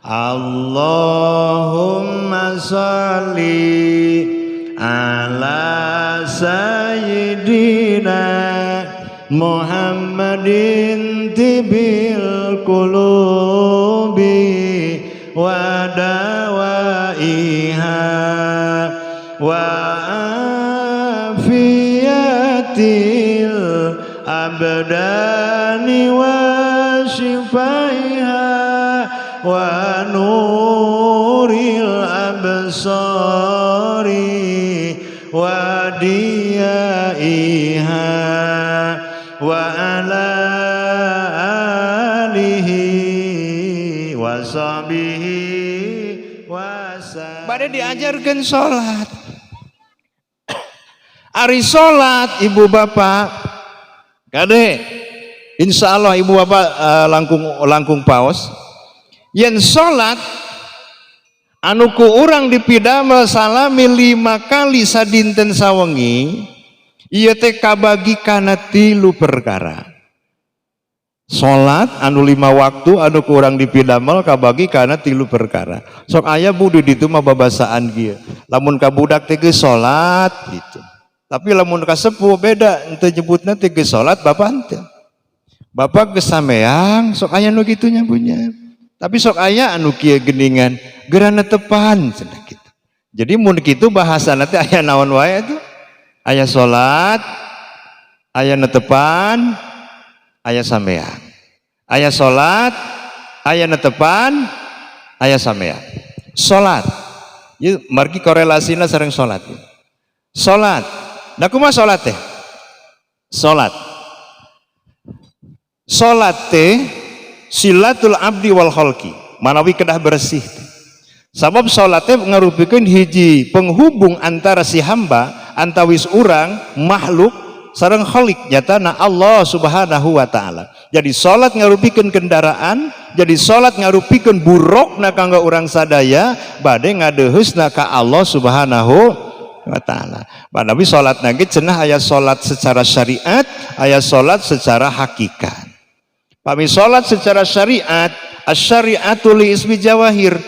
Allahumma sholli ala sayyidina Muhammadin tibil qulubi wa dawaiha wa afiyatil abdani wa shifaiha wa nuril absari wa diyaiha wa ala alihi wa sahbihi wa sallam. Bade diajarkan sholat. Ari sholat, ibu bapak, kade, insya Allah ibu bapak langkung langkung paos yen sholat anu ku urang dipidamel salami 5 kali sadinten sawengi, ieu teh kabagi kana tilu perkara. Salat anu 5 waktu anu ku urang dipidamel kabagi kana tilu perkara. Sok aya, Bu, di ditu mah babasaan kieu, lamun ka budak teh geus salat gitu, tapi lamun ka sepuh beda, henteu nyebutna teh geus salat. Bapak henteu, bapak geus sameang. Sok aya nu kitu nya punya, tapi sok aya anu kieu geningan, geura netepan cenah kitu. Jadi mun kitu bahasana teh aya naon wae atuh? Aya salat, aya netepan, aya sameang. Aya salat, aya netepan, aya sameang. Salat ieu margi korelasina sareng salat. Salat, da kumaha salat teh? Salat, salat teh silatul abdi wal khalqi, manawi kedah bersih teh. Sabab salat teh ngarupikeun hiji penghubung antara si hamba, antawis urang makhluk sareng khalik, nyatana Allah Subhanahu wa Ta'ala. Jadi salat ngarupikeun kendaraan, jadi salat ngarupikeun burukna kanggo urang sadaya bade ngadeuheusna ka Allah Subhanahu wa Ta'ala. Nabi salat nage cenah aya salat secara syariat, aya salat secara hakikat. Pami salat secara syariat, asyariatu li ismi jawahir,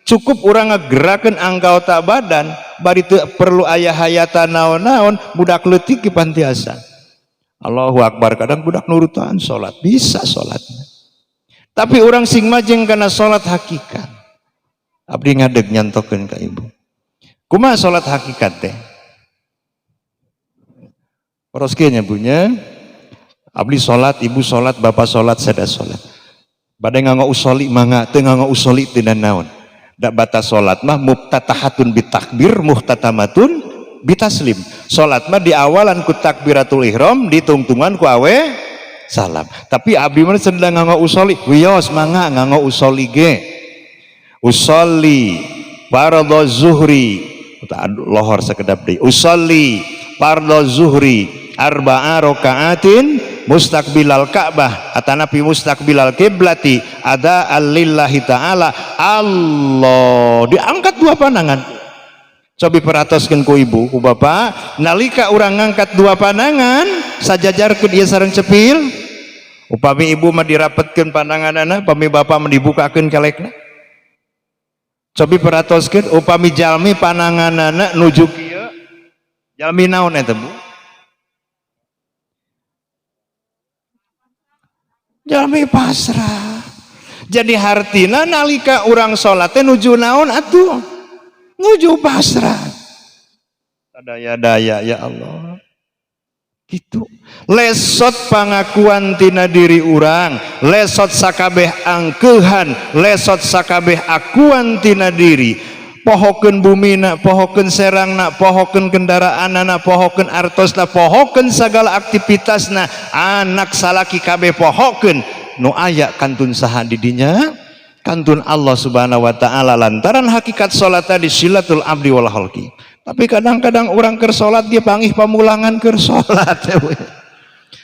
cukup urang ngagerakeun anggota badan bari teu perlu aya hayatan naon-naon. Budak leutik ge pantiasa Allahu Akbar, kadang budak nurutan salat, bisa salat. Tapi urang sing majeng kana salat hakikat. Abdi ngadeg nyantokeun ka ibu, kumaha salat hakikat teh? Poros kieu nya, Bu, nya. Abdi salat, ibu salat, bapak salat, sada salat. Bade nganggo usoli mangga, teu nganggo usoli teu naon. Da batas salat mah muftatahatun bitakbir, muhtatamatun bitaslim. Salat mah diawalan ku takbiratul ihram, ditungtungan ku awe salam. Tapi abdi mah sedang nganggo usoli, wios mangga nganggo usoli ge. Usolli fardhu zuhri, lohor sakedap deui. Usolli fardhu zuhri arba'a rakaatin mustaqbilal Ka'bah atanapi mustaqbilal kiblati ada lillahi ta'ala. Allah, diangkat dua pandangan. Cobi perhatoskeun ku ibu ku bapak, nalika urang ngangkat dua pandangan sajajarkeun ieu sareng cepil. Upami ibu mah dirapetkeun pandanganana, upami bapak mah dibukakeun kelekna. Cobi perhatoskeun, upami jalmi pandanganana nuju kieu, jalmi naon eta, Bu? Jalmi pasrah. Jadi hartina nalika urang salat teh nuju naon atuh? Nuju pasrah, daya-daya ya Allah gitu. Lesot pangakuan tina diri urang, lesot sakabeh angkeuhan, lesot sakabeh akuan tina diri. Pohokeun bumina, pohokeun serangna, pohokeun kendaraanana, pohokeun artosna, pohokeun segala aktivitasna, anak salaki kabeh pohokeun. Nu aya kantun saha didinya? Kantun Allah Subhanahu wa Ta'ala, lantaran hakikat salat tadi silatul abdi wal khalqi. Tapi kadang-kadang orang keur salat dia pangih pamulangan keur salat.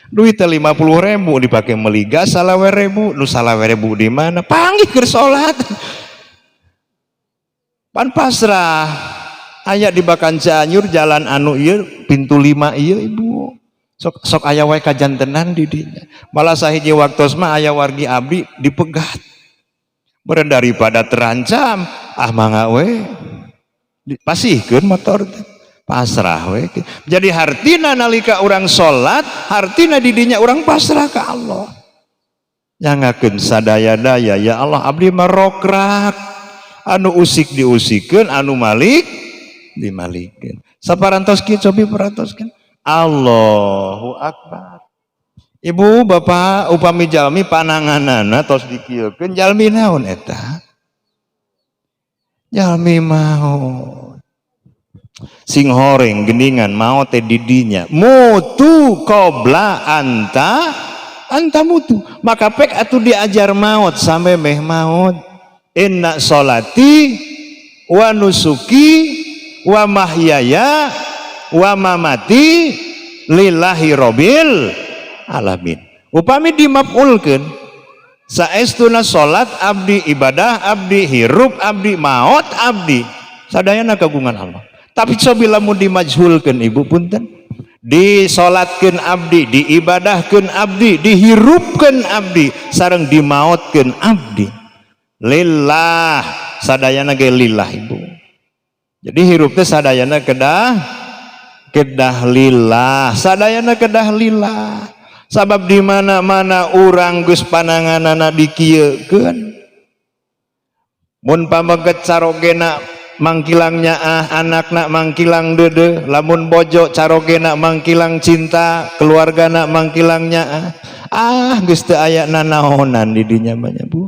Duit 50 ribu dipakai meli gas 25 ribu, nu 25 ribu di mana? Panggih keur salat pan pasrah. Aya di Bakan Cianjur, jalan anu ieu pintu 5 ieu, ibu. Sok sok aya wae kajantenan di dinya. Malah sahiji waktos mah aya wargi abdi dipegat. Meureun daripada terancam, ah mangga we. Pasihkeun motor teh. Pasrah we. Jadi hartina nalika urang salat, hartina didinya urang pasrah ka Allah. Nyangakeun sadaya-daya, ya Allah, abdi mah rokrak. Anu usik diusikeun, anu malik dimalikeun. Saparantos kieu, cobi perantoskeun. Allahu Akbar. Ibu, bapak, upami jalmi pananganana tos dikieukeun, jalmi naon eta? Jalmi maot. Sing horeng geningan maot teh didinya. Mutu qabla anta mutu. Maka pek atuh diajar maot sampai meh maot. Inna sholati wa nusuki wa mahyaya wa mamati lillahi robbil alamin. Upami dimaf'ulkeun, saestuna salat abdi, ibadah abdi, hirup abdi, maot abdi, sadayana kagungan Allah. Tapi cobi lamun dimajhulkeun, ibu, punten, disolatkeun abdi, diibadahkeun abdi, dihirupkeun abdi, sareng dimaotkeun abdi, lillah, sadayana ge lillah, ibu. Jadi hirup teh sadayana kedah kedah lillah, sadayana kedah lillah. Sabab di mana-mana urang geus pananganana dikieukeun. Mun pameget carogena mangkilangnya, ah, anakna mangkilang dede, lamun bojo carogena mangkilang cinta, keluargana mangkilangnya, ah, ah, geus teu aya nanaonan di dinya mah nya, Bu.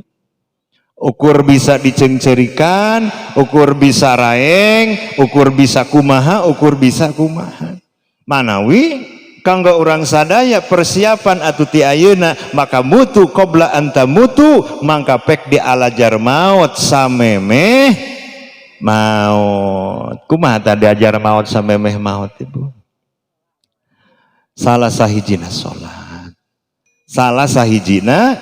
Ukur bisa dicengcerikan, ukur bisa raeng, ukur bisa kumaha, ukur bisa kumaha. Manawi kanggo urang sadaya persiapan atuh ti ayeuna, maka mutu qabla anta mutu, mangka pek dialajar maut samemeh maut. Kumaha tah diajar maut samemeh maut, Ibu? Salah sahijina salat. Salah sahijina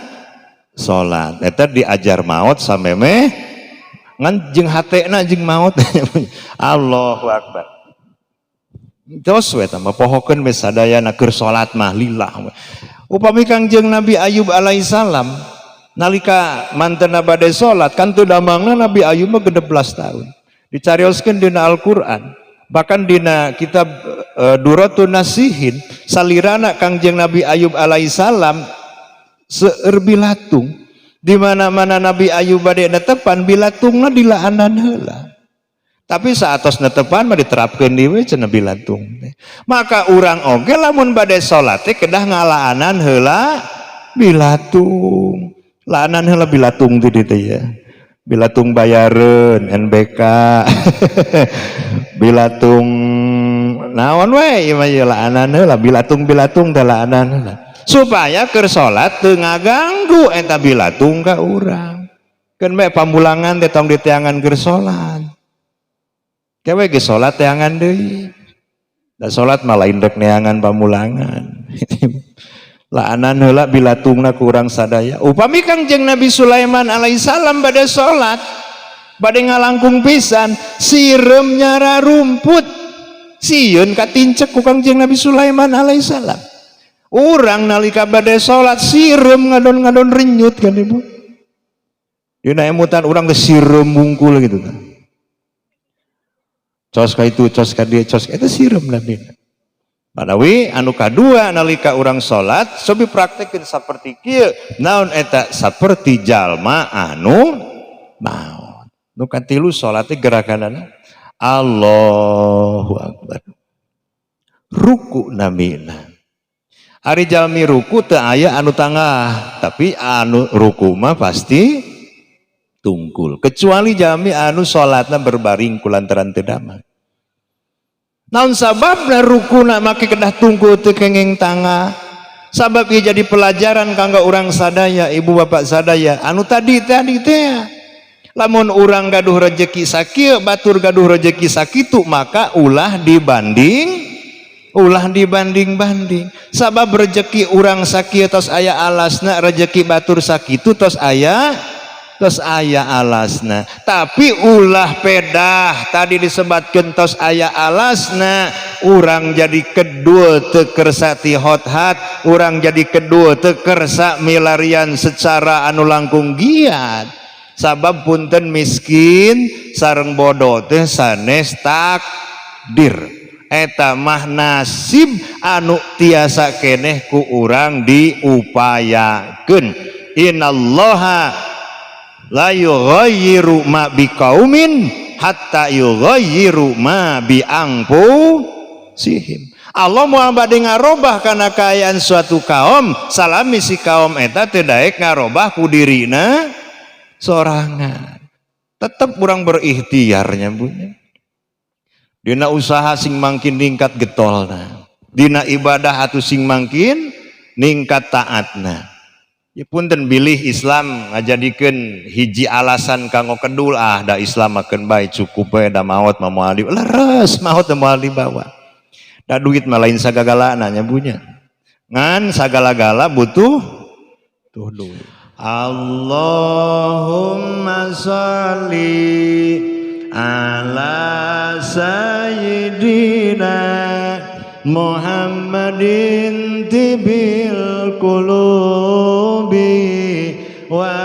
salat. Eta diajar maut samemeh, ngan jeung hatena jeung maut. Allahu Akbar. Terus we tah pohokeun we sadayana, keur salat mah lillah. Upami Kangjeng Nabi Ayub alaihissalam nalika mantena bade salat kan teu damangna Nabi Ayub mah 16 tahun. Dicarioskeun dina Al-Qur'an. Bahkan dina kitab Duratun Nasihin, salirana Kangjeng Nabi Ayub alaihissalam seueur bilatung. Di mana-mana Nabi Ayub bade netepan, bilatungna dilaanan heula. Tapi saatos netepan mah diterapkeun deui cenah bilatung teh. Maka urang oge lamun bade salat teh kedah ngalaanan heula bilatung. Laanan heula bilatung teh dieu teh ya. Bilatung bayareun NBK. Bilatung naon we ieu mah ieu, laanan heula bilatung-bilatung teh, laanan heula. Supaya keur salat teu ngaganggu eta bilatung ka urang. Keun bae pamulangan teh tong diteangan keur salat. Kewe ge salat teangan deui. Da salat mah lain rek neangan pamulangan. Laanan heula bilatungna ku urang sadaya. Upami Kangjeng Nabi Sulaiman alaihissalam bade salat, bade ngalangkung pisan, sireum nyara rumput. Sieun katincek ku Kangjeng Nabi Sulaiman alaihissalam. Urang nalika bade salat sireum ngadon-ngadon renyut kan, Ibu. Dina emutan urang geus sireum bungkul gitu kan. Cos ka itu, cos ka dia, cos ka itu, sireum Nabi. Manawi anu kadua, nalika urang salat cobi praktekeun saperti kieu. Naon eta? Saperti jalma anu maot. Nu katilu, salat gerakanana Allahu Akbar. Ruku namina. Ari jalmi ruku teu aya anu tangah, tapi anu ruku mah pasti tungkul. Kecuali jalmi anu salatna berbaring kulantaran teu damang. Naon sababna rukuna make kedah tungkul, teu kenging tangah? Sabab ieu jadi pelajaran kanggo urang sadaya, ibu bapak sadaya. Anu tadi tadi teh, lamun urang gaduh rejeki sakieu, batur gaduh rejeki sakitu, maka ulah dibanding-banding. Sabab rejeki urang sakieu tos aya alasna, rejeki batur sakitu tos aya alasna. Tapi ulah pedah tadi disebatkeun tos aya alasna, urang jadi kedua teu kersa tihot-hat, urang jadi kedua teu kersa milarian secara anu langkung giat. Sabab punten, miskin sareng bodoh teh sanes takdir, eta mah nasib anu tiasa keneh ku urang diupayakeun. Innallaha la yughayyiru ma biqaumin hatta yughayyiru ma bi anfusihim. Allah moal bade ngarobah kana kaayaan suatu kaum salami si kaum eta teu daek ngarobah ku dirina sorangan. Tetep kurang berikhtiarnya, Bu. Dina usaha sing mangkin ningkat getolna, dina ibadah atau sing mangkin ningkat taatna. Ya punten, bilih Islam ngajadikeun hiji alasan kanggo kedul, "Ah, da Islam makeun bae, cukup bae, da maot mah moal di leres, maot moal dibawa." Da duit mah lain sagagalana nya, Bu, nya. Ngan sagala-gala butuh tuh duit. Allahumma sholli ala sayyidina Muhammadin tibil qulubi wa